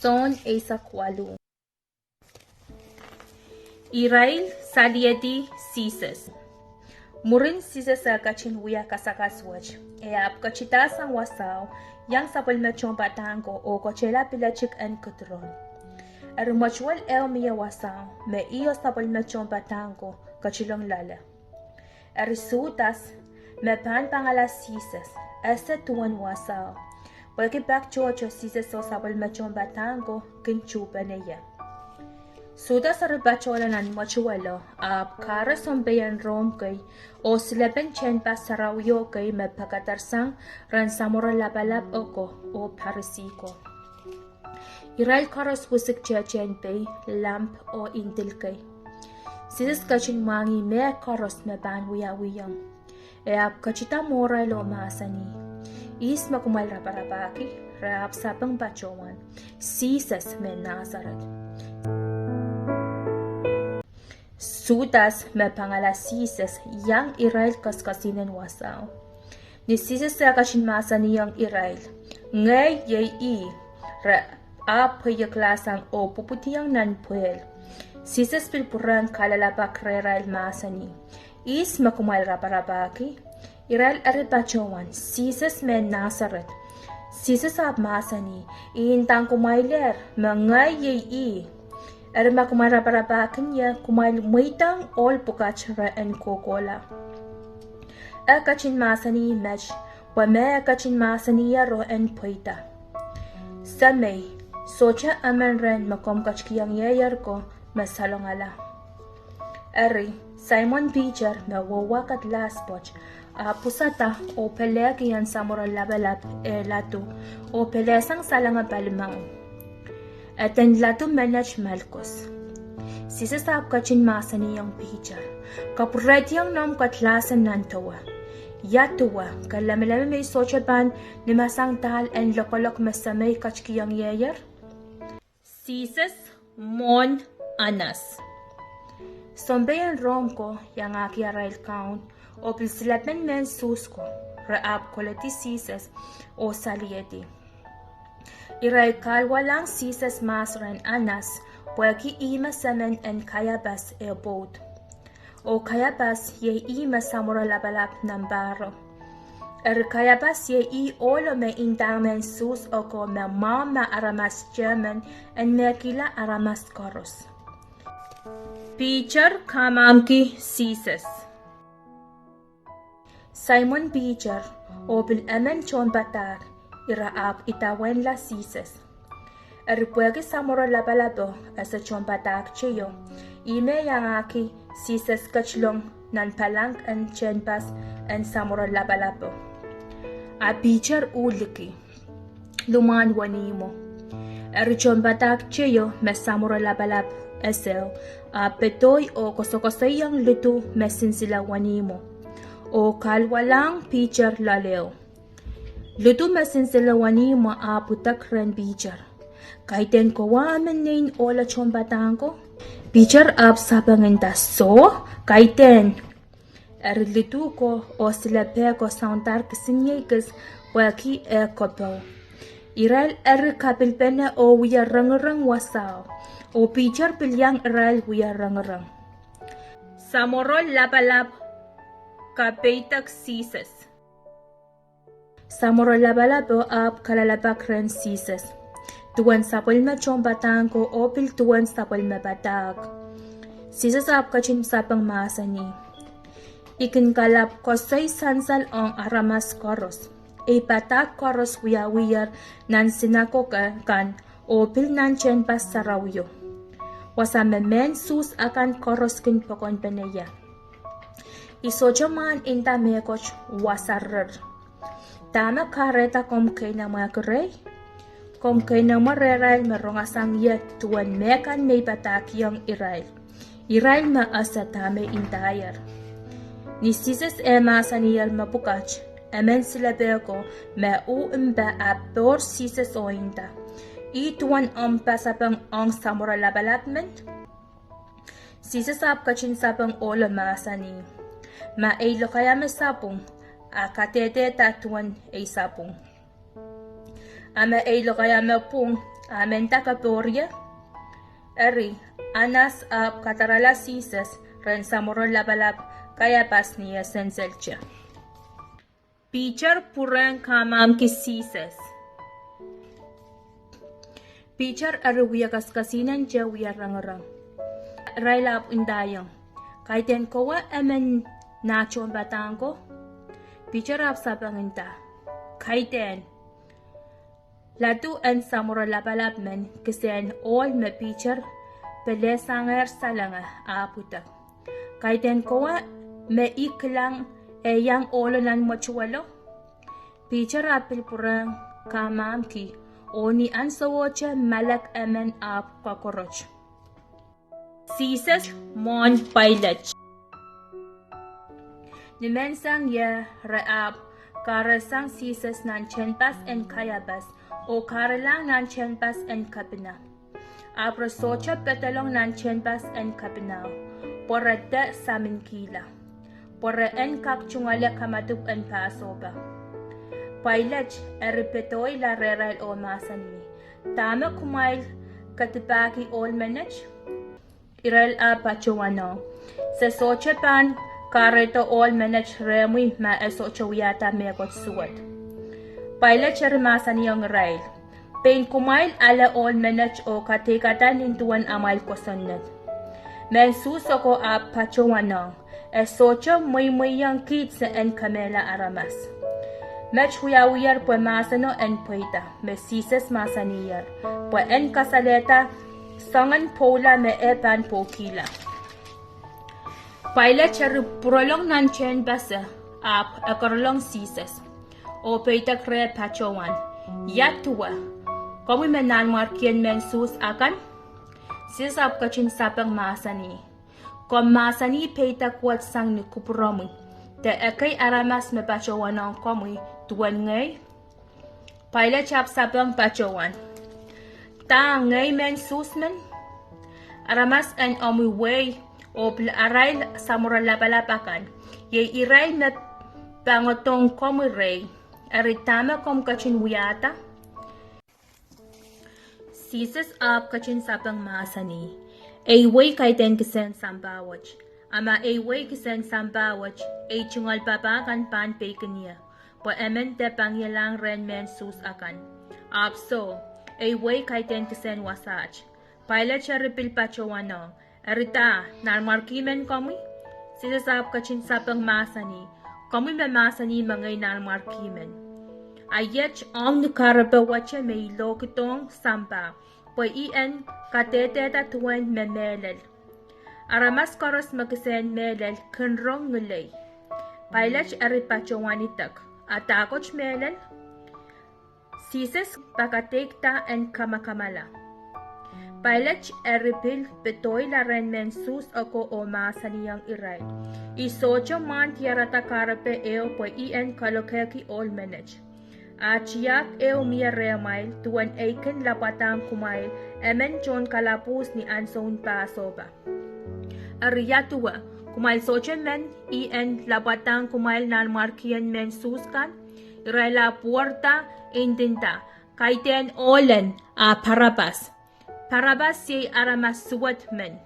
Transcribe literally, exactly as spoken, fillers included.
Sohn eisek waluh. Irail saliedi Sises. Mwurin Sises eh ketin wia kasakas wet, e ahpw ketidahsang wasao, iang sapwellime tohnpadahk ko oh ketehla piletik en Kidiron. Eri mwetuwel ehu mie wasao, me ih oh sapwellime tohnpadahk ko ketilong loale. Eri Sudas, me pahn pangala Sises, ese duwen wasao, pwehki pak tohto Sises oh sapwellime tohnpadahk ko kin tuhpene ie. Sudas eri patohla nan mwetuwelo, ahpw kahre sounpeien Rom kei, oh silepen tehnpas sarawio kei me pekedersang rehn samworo lapalap oko oh Parisi ko. Irail koaros wisik tehtehn pei, lamp oh indil kei. Sises ketin mwahngih mehkoaros me pahn wiawihong. E ahpw ketida mwohrail oh mahsanih, Ihs me kumwail raparapahki? Re ahpw sapeng patohwan, Sises mehn Nasaret. Sudas me pangala Sises iang irail koaskoasihnen wasao. Ni Sises eh ketin mahsanihong irail, Ngehi iei ih, re ahpw pweiekilahsang oh pwupwudiong nan pwehl. Sises pil pwurehng kalelapak rehrail, mahsanih, Ihs me kumwail raparapahki? Irail eri patohwan, Sises mehn Nasaret. Sises ahpw mahsanih, I ndahng kumwailehr me ngehi iei ih. Eri ma kumwail raparapahkin ie, kumwail mweidohng ohl pwukat re en kohkohla. E ketin mahsanih met, pwe me e ketin mahsanihero en pweida. Semei, sohte emen rehn me komw ketikihongieier ko me salongala. Eri, Saimon Piter me wouwa kadlahs pwoat, ahpw pwusada oh pelehki en samworo lapalap eh ladu, oh pelehsang salenga palimaun. Eden ladu menet Malkus. Sises ahpw ketin mahsanihong Piter, Kapwurehdiong noumw kadlahsen nan dewe. Ia duwe, ke lemeleme me I sohte pahn nimasang dahl en lokolok me Semei ketikihongieier? Sises mwohn Anas. Sounpeien Rom ko iangahki arail kaun, oh pil silepen mehn Suhs ko, re ahpw koledi Sises oh saliedi. Irail kahluwalahng Sises mahs rehn Anas, pwehki ih me semen en Kaiapas eh pwoud. Oh Kaiapas iei ih me samworo lapalap nan pahro. Eri Kaiapas iei ih ohlo me ndahng mehn Suhs oko me mwahu ma aramas tehmen en mehkihla aramas koaros. Piter kamahmki Sises. Saimon Piter, oh pil emen tohnpadahk, ira ahpw idawehnla Sises. Eri pwehki samworo lapalapo ese tohnpadahk teio, ih me iangahki Sises ketilong nan palangk en tehnpas en samworo lapalapo. A Piter uh liki, lumwahn wenihmwo. Eri tohnpadahk teio me samworo lapalap eseo, ahpw pedoi oh kosokosoiong lidu me sinsile wenihmwo, oh kahluwalahng Piter loaleo. Lidu me sinsile wenihmwo ahpw idek rehn Piter, Kaidehn kowe emen nein ohlo tohnpadahk ko? Piter ahpw sapeng nda, Soh, kaidehn. Eri lidu ko oh silepe ko soundahr kisiniei kis pwehki eh kopou. Irail eri kapilpene oh wie rongorong wasao, oh Piter pil iang irail wie rongorong. Samworo lapalap kapeidek Sises. Samworo lapalapo ahpw kalelapak rehn Sises, duwen sapwellime tohnpadahk ko oh pil duwen sapwellime padahk. Sises ahpw ketin sapeng mahsanih, I kin kalap koasoi sansal ong aramas koaros. Ei padahk koaros wiawiher nan sinakoke kan oh pil nan tehnpas sarawio, wasa me mehn Suhs akan koaros kin pokonpene ie. I sohte mwahn nda mehkot wasa rir. Dahme kahrehda komw keinemwehki rehi? Komw keinemwe rehrail me rongasang ie duwen mehkan me I padahkihong irail. Irail me ese dahme I ndaier. Ni Sises eh mahsaniher mepwukat, emen silepe ko me uh mpe ahpw pohr Sises oh nda, Ih duwen omw pasapeng ong samworo lapalap men? Sises ahpw ketin sapeng ohlo mahsanih, Ma ei lokaia me sapwung, a kadehdehda duwen ei sapwung. A ma ei lokaia me pwung, A menda koapwoarie, eri, Anas ahpw kadarala Sises rehn samworo lapalap Kaiapas ni eh senselte. Piter pwurehng kamahmki Sises. Piter eri wie kaskasihnen te wie rongorong. Irail ahpw ndaiong, Kaidehn kowe emen nah tohnpadahk ko? Piter ahpw sapeng nda, Kaidehn. Ladu en samworo lapalap men kisehn ohl me Piter pelehsangehr salenge ahpw idek, Kaidehn kowe me I kilang eh iang ohlo nan mwetuwelo? Piter ahpw pil pwurehng kamahmki, oh ni ahnsowohte malek emen ahpw koakoarot. Sises mwohn Pailet. Ni menseng ie re ahpw kahresang Sises nan tehnpas en Kaiapas, oh kahrelahng nan tehnpas en kepina. Ahpw re sohte pedolong nan tehnpas en kepinao, pwe re de saminkihla, pwe re en kak tungoale kamadipw en Pasohpa. Pailet eri pedoila rehrail oh mahsanih, Dahme kumwail kadipahki ohl menet? Irail ahpw patohwanohng, Se sohte pahn kahrehda ohl menet rehmwi ma e sohte wiahda mehkot suwed. Pailet eri mahsanihong irail, Pein kumwail ale ohl menet oh kadeikada nin duwen amwail kosonned. Mehn Suhs oko ahpw patohwanohng, E sohte mweimweiong kiht se en kemehla aramas. Met wiawiher pwe mahseno en pweida me Sises mahsaniher, pwe en kasalehda soangen pwoula me e pahn pwukihla. Pailet eri pwurolong nan tehnpase, ahpw ekerlong Sises, oh peidek reh patohwan, Ia duwe? Komwi me Nanmwarkien Mehn Suhs akan? Sises ahpw ketin sapeng mahsanih, Komw mahsanih peidek wet sang ni kupwuromwi, de ekei aramas me patohwanohng komwi duwen ngehi? Pailet ahpw sapeng patohwan, Dah, ngehi mehn Suhs men? Aramas en omwi wehi oh pil arail samworo lapalap akan, iei irail me pangodohng komwi rehi. Eri dahme komw ketin wiahda? Sises ahpw ketin sapeng mahsanih, Ei wehi kaidehn kisehn sampah wet. A ma ei wehi kisehn sampah wet, ei tungoal papah kan pahn peikinie, pwe emen de pangihlahng rehn mehn Suhs akan. Ahpw soh, ei wehi kaidehn kisehn wasaht. Pailet eri pil patohwanohng, Eri dah, nanmwarki men komwi? Sises ahpw ketin sapeng mahsanih, Komwi me mahsanih me ngehi nanmwarki men. A iet ong ni kahrepe wete me I lohkidohng sampah, pwe I en kadehdehda duwen me mehlel. Aramas koaros me kisehn mehlel kin rong ngilei. Pailet eri patohwan idek, A dahkot mehlel? Sises pakadeikada en kamakamala. Pailet eri pil pedoila rehn mehn Suhs oko oh mahsanihong irail, I sohte mwahn diarada kahrepe ehu pwe I en kalokehki ohl menet. A tiahk ehu mie rehmwail duwen ei kin lapwadahng kumwail emen tohn kalapwuhs ni ahnsoun Pasohpa. Eri ia duwe, kumwail sohte men I en lapwadahng kumwail nanmwarkien mehn Suhs kan? Irail ahpw pwarada, ndinda, Kaidehn ohl en, a Parapas! Parapas iei aramas suwed men.